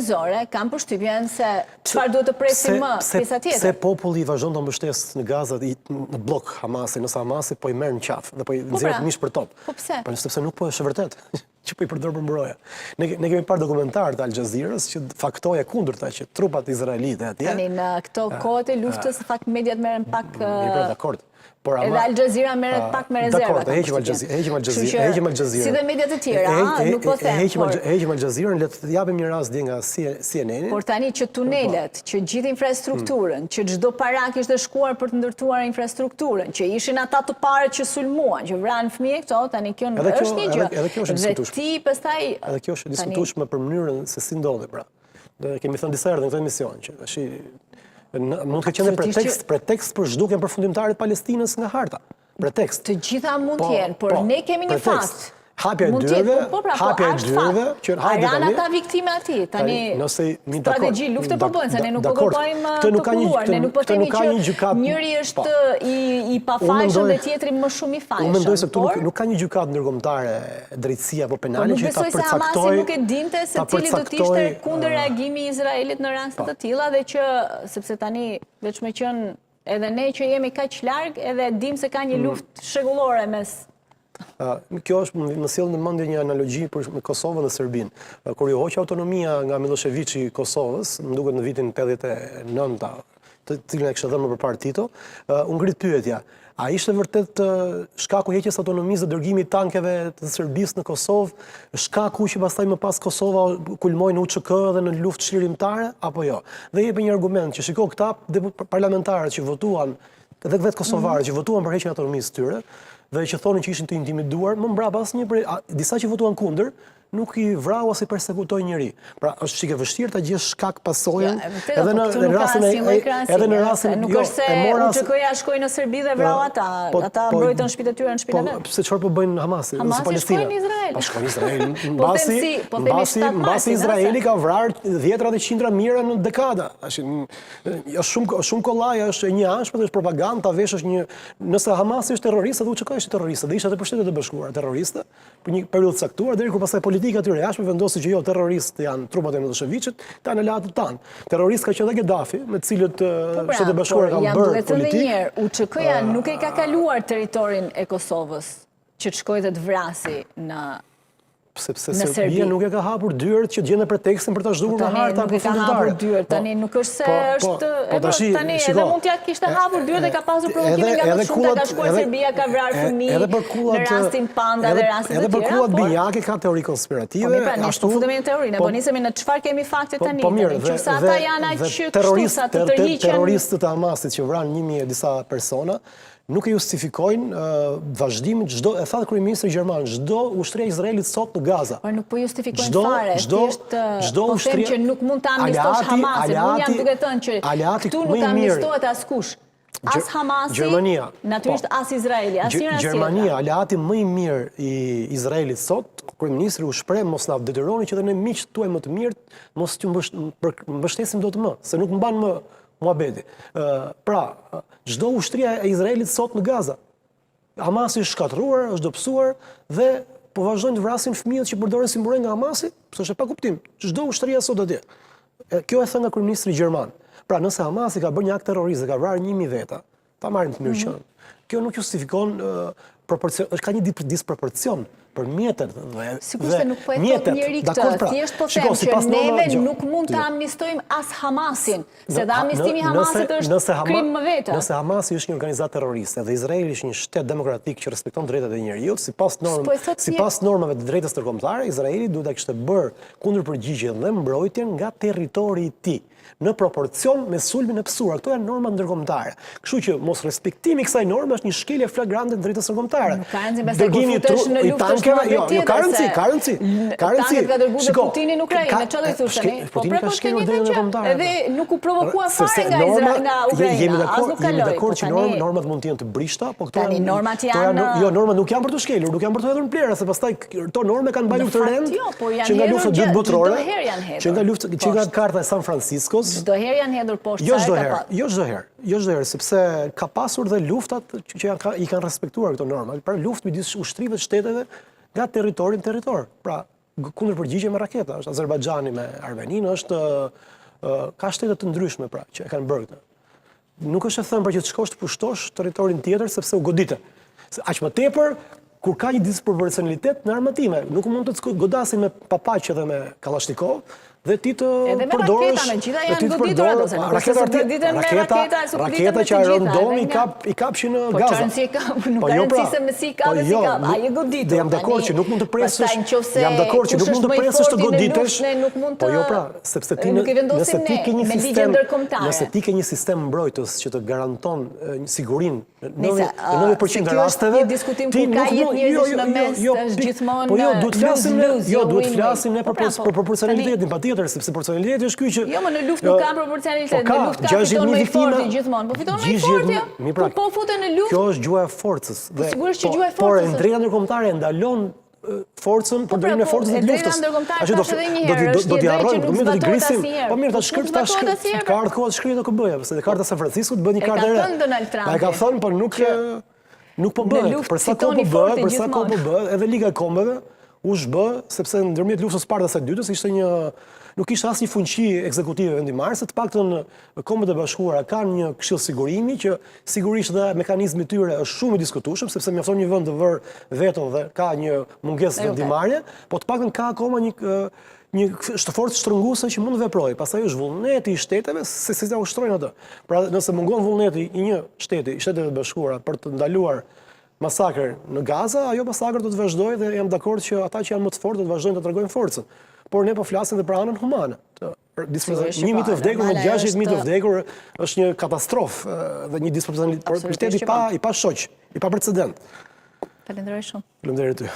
njerëzore, kam përshtypjen se çfarë duhet të presim më, pjesa tjetër. Pse populli vazhdon të mbështesë në Gaza në bllok Hamasin, nëse Hamasi po i merr në qafë dhe po i po nxjerr pra, mish për top. Po pse? Po sepse nuk po është e vërtetë që po i përdor për mburoje. Ne ne kemi parë dokumentar të Al Jazeera-s që faktoi e kundërta që trupat izraelite atje. Tani në këto kohët e luftës, në fakt mediat merren pak Mirë, pra, dakord. Por ama Edhe Al Jazeera merret pak me rezerva. Dakord, e heqim Al Jazeera, e heqim Al Jazeera, e heqim Al Jazeera. Si dhe mediat e tjera, a, nuk po them. E heqim Al heqim Al Jazeera, le të japim një rast dje nga CNN-i. Por tani që tunelet, që gjithë infrastrukturën, që çdo para kishte shkuar për të ndërtuar infrastrukturën, që ishin ata të parët që sulmuan, që vranë fëmijë këto, tani kjo është një gjë. Edhe kjo është e diskutueshme. Dhe ti pastaj Edhe kjo është e diskutueshme për mënyrën se si ndodhi, pra. Dhe kemi thënë disa herë në këtë emision që tash mund të ketë qenë pretekst, pretekst për zhdukjen përfundimtare të Palestinës nga harta. Pretekst. Të gjitha mund të po, jenë, por po, ne kemi një fakt. Hapja e dyerve, po, po, pra, po, hapja e dyerve, që hajde tani. Ranë ata viktima aty, tani nëse mi strategji lufte po bëjnë, se ne nuk po kërkojmë të kulluar, ne nuk po themi që njëri është i i pafajshëm dhe tjetri më shumë i fajshëm. Unë mendoj se këtu nuk ka një gjykatë ndërkombëtare drejtësia apo penale po që ta përcaktojë. Po nuk besoj se Hamasi nuk e dinte se cili do të ishte kundërreagimi i Izraelit në raste të tilla dhe që sepse tani veç me qenë edhe ne që jemi kaq larg edhe dim se ka një mm. luftë shekullore mes Kjo është më sjell në mendje një analogji për me Kosovën dhe Serbinë. Kur iu hoq autonomia nga Millosheviçi i Kosovës, më duket në vitin 89 të cilën e kishte dhënë më përpara Tito, u ngrit pyetja, a ishte vërtet shkaku i heqjes së autonomisë dhe dërgimi i tankeve të Serbisë në Kosovë, shkaku që pastaj më pas Kosova kulmoi në UÇK dhe në luftë çlirimtare apo jo? Dhe jepej një argument që shiko këta parlamentarët që votuan dhe vetë kosovarët mm -hmm. që votuan për heqjen e autonomisë së tyre dhe që thonin që ishin të intimiduar, më mbrapa asnjë prej disa që votuan kundër, nuk i vrau as i persekutoi njeri. Pra, është çik e vështirë ta gjesh shkak pasojën jo, edhe në po rastin e edhe në rastin nuk jo, është se UÇK-ja shkoi në Serbi dhe vrau ata, po, ata po, mbrojtën shtëpitë e tyre në shtëpinë e vet. Po, pse çfarë po bëjnë Hamasi, ose Palestina? Hamasi shkoi në Izrael. Po shkoi në Izrael. Mbasi, po mbasi, mbasi Izraeli ka vrarë dhjetra dhe qindra mijëra në dekada. Tash është shumë shumë kollaj, është e njëanshme, është propagandë, ta veshësh një nëse Hamasi është terrorist, edhe UÇK është terrorist, dhe ishte edhe për Shtetet e Bashkuara terroriste. për një periudhë të caktuar deri kur pastaj politika e tyre e jashtme vendosi që jo terroristë janë trupat e Millosheviçit, këta janë aleatët tanë. Terrorist ka qenë dhe Gaddafi, me të cilët po pra, Shtetet e Bashkuara kanë bërë politikë. Jam duke UÇK-ja nuk e ka kaluar territorin e Kosovës që të shkojë dhe të vrasi në sepse Serbia nuk e ka hapur dyert që të gjente pretekstin për ta zhdukur po nga harta nuk e ka hapur dyert, po, tani nuk është se po, është po, tashi, tani edhe mund t'ia kishte hapur dyert dhe ka pasur provokime nga më të shumta, ka shkuar Serbia, ka vrarë fëmijë në rastin Panda dhe raste të tjera. Edhe për kullat binjake ka teori konspirative. Po mirë, pra, ne s'po futemi në teori, ne po nisemi në çfarë kemi fakte tani. Po mirë, dhe ata janë aq kështu sa të tërhiqen. Terroristët e Hamasit që vranë 1000 e disa persona, nuk e justifikojnë vazhdimin çdo e tha kryeministri gjerman, ç'do ushtria e Izraelit sot në Gaza. Por nuk po justifikojnë fare, thjesht çdo po them që nuk mund të amnistosh Hamasin. Unë jam duke thënë që këtu nuk amnistohet askush. As Hamasi, Gjermania, natyrisht po, as Izraeli, asnjëra as Gjermania, aleati më i mirë i Izraelit sot, kryeministri u shpreh mos na detyroni që dhe ne miqtë tuaj më të mirë, mos t'ju mbështesim dot më, se nuk mban më muhabeti. Pra, ç'do ushtria e Izraelit sot në Gaza. Hamasi është shkatërruar, është dobësuar dhe po vazhdojnë të vrasin fëmijët që përdoren si mburojë nga Hamasi, pse është e pakuptim. Ç'do ushtria sot atje. Kjo e thënë nga kryeministri gjerman. Pra, nëse Hamasi ka bërë një akt terrorist dhe ka vrarë 1000 veta, ta marrim të mirëqenë. Mm -hmm. Kjo nuk justifikon proporcion, është ka një disproporcion për mjetet dhe Sikurse nuk po e thotë njeri këtë, pra, thjesht po them që neve nuk mund të amnistojmë as Hamasin, se dhe amnistimi i Hamasit është krim më vete. Nëse Hamasi është një organizatë terroriste dhe Izraeli është një shtet demokratik që respekton drejtat e njeriut, sipas norm, po sipas normave të drejtës ndërkombëtare, Izraeli duhet ta kishte bërë kundërpërgjigjen dhe mbrojtjen nga territori i tij në proporcion me sulmin e pësuar. Këto janë norma ndërkombëtare. Kështu që mosrespektimi i kësaj norme është një shkelje flagrante e drejtës ndërkombëtare. Nuk ka rëndësi pastaj kur futesh në luftë është më jo, jo, ka rëndësi, ka rëndësi. Ka rëndësi. Tanket ka dërguar dhe Putini në Ukrainë, çfarë do i thosh tani? Po Putini ka shkelur drejtën ndërkombëtare. Edhe nuk u provokua fare nga Izraeli, nga Ukraina, as nuk kaloi. Jemi dakord po që normat mund të jenë të brishta, po këto janë normat janë jo, normat nuk janë për të shkelur, nuk janë për të hedhur në plehra, se pastaj këto norme kanë mbajtur këtë rend jo, po që nga lufta e dytë botërore, që nga lufta, që nga karta e San Franciscos. Çdo herë janë hedhur poshtë jo çdo herë, jo çdo herë, jo çdo herë, sepse ka pasur dhe luftat që janë i kanë respektuar këto norma. Pra luftë midis ushtrive të shteteve nga territori në territor. Pra. kundërpërgjigje me raketa, është Azerbajxhani me Armeninë, është ka shtete të ndryshme pra që e kanë bërë këtë. Nuk është e thënë pra që të shkosh të pushtosh territorin tjetër sepse u godite. Aq më tepër kur ka një disproporcionalitet në armatime, nuk mund të të godasin me papaqe dhe me kallashnikov dhe ti të Edhe me raketa, me gjitha janë goditur ato, se nuk është se goditen me raketa, se goditen me të gjitha. Raketa që Iron Dome i kap, i kapshin në po, Gaza. Po çfarë ka, nuk po, ka jo, pra, rëndësi se me si i kap po, dhe si jo, kap, ai e goditur. Dhe jam dakord që nuk mund të presësh, jam dakord që nuk mund të presësh të goditesh. Nuk mund të Po jo pra, sepse ti nëse ti ke një sistem, nëse ti ke një sistem mbrojtës që të garanton sigurinë në 90% të rasteve, një diskutim ku ka jetë njerëzish jo, jo, në mes, jo, është gjithmonë po jo, duhet të flasim ne, jo, duhet të flasim ne për po pra, për po, proporcionalitetin, patjetër, sepse proporcionaliteti është ky që Jo, më në luftë nuk ka proporcionalitet, po në luftë ka fiton më i forti gjithmonë. Po fiton më i forti. Po, po futen në luftë. Kjo është gjuha e forcës dhe sigurisht që gjuha e forcës. Por e drejta ndërkombëtare e ndalon forcën, po pra, përdorimin e po, forcës dhe të luftës. Ashtu do do do do t'i harrojmë, po mirë do t'i grisim. Po mirë ta shkruaj ta shkruaj. Ka ardhur koha të shkrihet OKB-ja, sepse karta e San Francisco të bëhet një kartë e re. E ka thënë Donald Trump. E ka thënë, por nuk nuk po bëhet. Për sa kohë po bëhet, për sa kohë po bëhet, edhe Liga e Kombeve u zhbë sepse ndërmjet luftës së parë dhe së dytës ishte një nuk ishte asnjë fuqi ekzekutive vendimmarrëse, të paktën Kombet e Bashkuara kanë një këshill sigurimi që sigurisht dhe mekanizmi i tyre është shumë i diskutueshëm sepse mjafton një vend të vërë veton dhe ka një mungesë vendimmarrje, po të paktën ka akoma një një forcë shtrënguese që mund të veprojë. Pastaj është vullneti i shteteve se si ta ushtrojnë atë. Pra nëse mungon vullneti i një shteti, i Shteteve të Bashkuara për të ndaluar masakër në Gaza, ajo masakër do të vazhdojë dhe jam dakord që ata që janë më të fortë do të vazhdojnë të tregojnë forcën. Por ne po flasim dhe për anën humane. Të 1000 të vdekur me 60.000 të vdekur është një katastrofë dhe një disproporcionalitet i pa i pashoq, i paprecedent. Falenderoj shumë. Faleminderit ty.